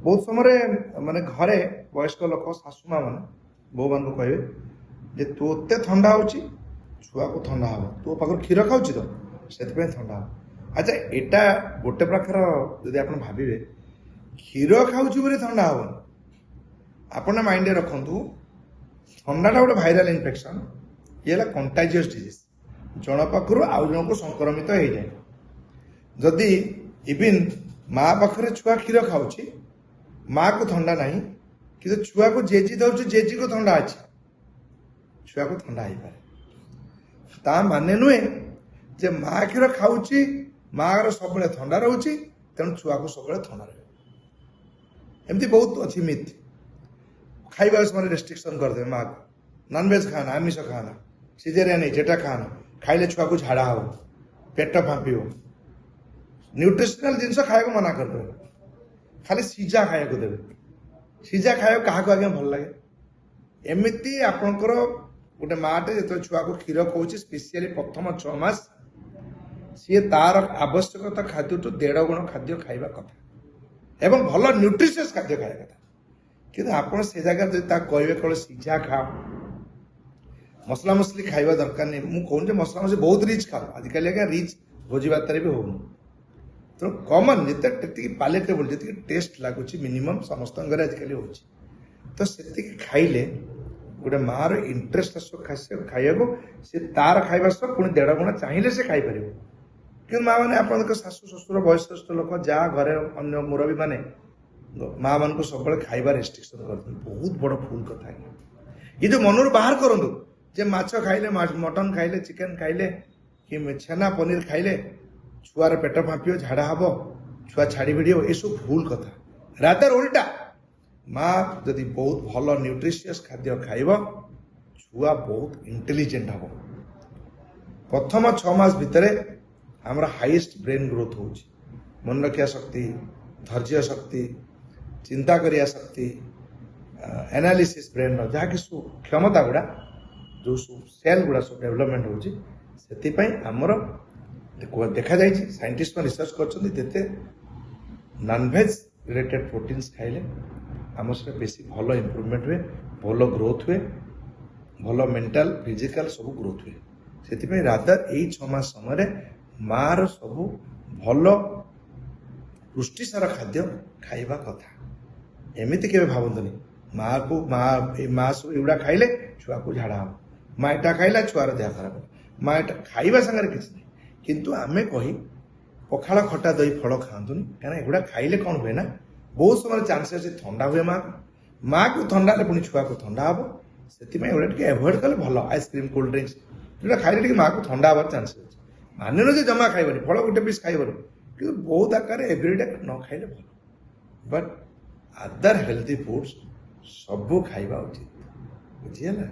ବହୁତ ସମୟରେ ମାନେ ଘରେ ବୟସ୍କ ଲୋକ, ଶାଶୁ ମା ମାନେ ବୋଉମାନଙ୍କୁ କହିବେ ଯେ ତୋତେ ଥଣ୍ଡା ହେଉଛି, ଛୁଆକୁ ଥଣ୍ଡା ହେବ, ତୋ ପାଖରୁ କ୍ଷୀର ଖାଉଛି ତ ସେଥିପାଇଁ ଥଣ୍ଡା ହେବ। ଆଚ୍ଛା, ଏଇଟା ଗୋଟେ ପ୍ରକାର ଯଦି ଆପଣ ଭାବିବେ କ୍ଷୀର ଖାଉଛି ବୋଲି ଥଣ୍ଡା ହେବନି, ଆପଣ ମାଇଣ୍ଡରେ ରଖନ୍ତୁ ଥଣ୍ଡାଟା ଗୋଟେ ଭାଇରାଲ ଇନଫେକ୍ସନ୍, ଇଏ ହେଲା କଣ୍ଟାଜିୟସ୍ ଡିଜିଜ୍, ଜଣ ପାଖରୁ ଆଉ ଜଣକୁ ସଂକ୍ରମିତ ହେଇଯାଏ। ଯଦି ଇଭିନ୍ ମା ପାଖରେ ଛୁଆ କ୍ଷୀର ଖାଉଛି, ମାକୁ ଥଣ୍ଡା ନାହିଁ, କିନ୍ତୁ ଛୁଆକୁ ଜେଜି ଧରୁଛି, ଜେଜିକୁ ଥଣ୍ଡା ଅଛି, ଛୁଆକୁ ଥଣ୍ଡା ହେଇପାରେ। ତା ମାନେ ନୁହେଁ ଯେ ମା କ୍ଷୀର ଖାଉଛି, ମାର ସବୁବେଳେ ଥଣ୍ଡା ରହୁଛି, ତେଣୁ ଛୁଆକୁ ସବୁବେଳେ ଥଣ୍ଡା ରହିବ। ଏମିତି ବହୁତ ଅଛି ମିଥ୍। ଖାଇବା ସମୟରେ ରେଷ୍ଟ୍ରିକ୍ସନ୍ କରିଦେବେ ମାକୁ, ନନଭେଜ୍ ଖାଆନା, ଆମିଷ ଖାଆନା, ସିଜେରିଆନ୍ ହେଇଛି ଏଟା ଖାଆନା, ଖାଇଲେ ଛୁଆକୁ ଝାଡ଼ା ହେବ, ପେଟ ଫାମ୍ପିବ, ନ୍ୟୁଟ୍ରିସନାଲ ଜିନିଷ ଖାଇବାକୁ ମନା କରିଦେବେ, ଖାଲି ସିଝା ଖାଇବାକୁ ଦେବେ। ସିଝା ଖାଇବାକୁ କାହାକୁ ଆଜ୍ଞା ଭଲ ଲାଗେ? ଏମିତି ଆପଣଙ୍କର ଗୋଟେ ମାଟେ ଯେତେବେଳେ ଛୁଆକୁ କ୍ଷୀର ଖୋଉଛି, ସ୍ପେସିଆଲି ପ୍ରଥମ 6 ମାସ, ସିଏ ତାର ଆବଶ୍ୟକତା ଖାଦ୍ୟଠୁ 1.5 ଗୁଣ ଖାଦ୍ୟ ଖାଇବା କଥା ଏବଂ ଭଲ ନ୍ୟୁଟ୍ରିସିୟସ୍ ଖାଦ୍ୟ ଖାଇବା କଥା। କିନ୍ତୁ ଆପଣ ସେ ଜାଗାରେ ଯଦି ତାକୁ କହିବେ କେବଳ ସିଝା ଖାଅ, ମସଲା ମସଲି ଖାଇବା ଦରକାର ନାହିଁ। ମୁଁ କହୁନି ଯେ ମସଲା ମସଲି ବହୁତ ରିଚ୍ ଖାଅ, ଆଜିକାଲି ଆଜ୍ଞା ରିଚ୍ ଭୋଜି ଭାତରେ ବି ହଉନି। ତେଣୁ କମନ୍ ଯେତେ ଯେତିକି ପାଲେଟେବୁଲ୍, ଯେତିକି ଟେଷ୍ଟ ଲାଗୁଛି ମିନିମମ୍ ସମସ୍ତଙ୍କ ଘରେ ଆଜିକାଲି ହେଉଛି, ତ ସେତିକି ଖାଇଲେ ଗୋଟେ ମାଆର ଇଣ୍ଟରେଷ୍ଟ ଆସିବ ଖାଇବାକୁ, ସେ ତାର ଖାଇବା ସହ ପୁଣି 1.5 ଗୁଣ ଚାହିଁଲେ ସେ ଖାଇପାରିବ। କିନ୍ତୁ ମା ମାନେ ଆପଣଙ୍କ ଶାଶୁ ଶ୍ୱଶୁର ବୟୋଜ୍ୟେଷ୍ଠ ଲୋକ, ଯାହା ଘରେ ଅନ୍ୟ ମୁରବୀ ମାନେ ମା ମାନଙ୍କୁ ସବୁବେଳେ ଖାଇବା ରେଷ୍ଟ୍ରିକ୍ସନ୍ କରନ୍ତି, ବହୁତ ବଡ଼ ଭୁଲ କଥା ଆଜ୍ଞା। ଏ ଯେଉଁ ମନରୁ ବାହାର କରନ୍ତୁ ଯେ ମାଛ ଖାଇଲେ, ମଟନ ଖାଇଲେ, ଚିକେନ ଖାଇଲେ କି ଛେନା ପନିର ଖାଇଲେ ଛୁଆର ପେଟ ଫାମ୍ପିବ, ଝାଡ଼ା ହବ, ଛୁଆ ଛାଡ଼ି ଭିଡ଼ିବ, ଏସବୁ ଭୁଲ କଥା। ରାଦର ଓଲଟା, ମା ଯଦି ବହୁତ ଭଲ ନ୍ୟୁଟ୍ରିସିୟସ୍ ଖାଦ୍ୟ ଖାଇବ, ଛୁଆ ବହୁତ ଇଣ୍ଟେଲିଜେଣ୍ଟ ହବ। ପ୍ରଥମ 6 ମାସ ଭିତରେ ଆମର ହାଇଏଷ୍ଟ ବ୍ରେନ୍ ଗ୍ରୋଥ୍ ହେଉଛି, ମନେ ରଖିବା ଶକ୍ତି, ଧୈର୍ଯ୍ୟ ଶକ୍ତି, ଚିନ୍ତା କରିବା ଶକ୍ତି, ଆନାଲିସିସ୍ ବ୍ରେନ୍ର ଯାହାକି ସବୁ କ୍ଷମତା ଗୁଡ଼ା, ଯେଉଁ ସବୁ ସେଲ୍ ଗୁଡ଼ା ସବୁ ଡେଭଲପମେଣ୍ଟ ହେଉଛି। ସେଥିପାଇଁ ଆମର ଦେଖାଯାଇଛି, ସାଇଣ୍ଟିଷ୍ଟ ମାନେ ରିସର୍ଚ୍ଚ କରିଛନ୍ତି, ଯେତେ ନନଭେଜ୍ ରିଲେଟେଡ୍ ପ୍ରୋଟିନ୍ସ ଖାଇଲେ ଆମର ସେଟା ବେଶୀ ଭଲ ଇମ୍ପ୍ରୁଭମେଣ୍ଟ ହୁଏ, ଭଲ ଗ୍ରୋଥ୍ ହୁଏ, ଭଲ ମେଣ୍ଟାଲ ଫିଜିକାଲ ସବୁ ଗ୍ରୋଥ୍ ହୁଏ। ସେଥିପାଇଁ ରାଦର ଏଇ 6 ମାସ ସମୟରେ ମାଆର ସବୁ ଭଲ ପୁଷ୍ଟିସାର ଖାଦ୍ୟ ଖାଇବା କଥା। ଏମିତି କେବେ ଭାବନ୍ତୁନି ମାଆକୁ ମା ଏ ମା ସବୁ ଏଗୁଡ଼ା ଖାଇଲେ ଛୁଆକୁ ଝାଡ଼ା ହେବ, ମା ଏଟା ଖାଇଲା ଛୁଆର ଦେହ ଖରାପ ହେବ, ମା ଏଟା ଖାଇବା ସାଙ୍ଗରେ କିଛି ନାହିଁ। କିନ୍ତୁ ଆମେ କହି ପଖାଳ ଖଟା ଦହି ଫଳ ଖାଆନ୍ତୁନି, କାରଣ ଏଗୁଡ଼ା ଖାଇଲେ କ'ଣ ହୁଏ ନା ବହୁତ ସମୟରେ ଚାନ୍ସେସ୍ ଅଛି ଥଣ୍ଡା ହୁଏ ମାଆକୁ, ମାଆକୁ ଥଣ୍ଡା ହେଲେ ପୁଣି ଛୁଆକୁ ଥଣ୍ଡା ହେବ। ସେଥିପାଇଁ ଏଗୁଡ଼ା ଟିକେ ଆଭଏଡ଼ କଲେ ଭଲ। ଆଇସ୍କ୍ରିମ୍, କୋଲ୍ଡ ଡ୍ରିଙ୍କସ୍ ଏଗୁଡ଼ା ଖାଇଲେ ଟିକେ ମାଆକୁ ଥଣ୍ଡା ହେବାର ଚାନ୍ସେସ୍ ଅଛି। ମାନେ ନୁହେଁ ଯେ ଜମା ଖାଇବନି, ଫଳ ଗୋଟେ ପିସ୍ ଖାଇବନି, କିନ୍ତୁ ବହୁତ ଆକାରରେ ଏଭ୍ରିଡେ ନ ଖାଇଲେ ଭଲ। ବଟ୍ ଅଦର ହେଲ୍ଦି ଫୁଡ୍ସ ସବୁ ଖାଇବା ଉଚିତ। ବୁଝିହେଲା?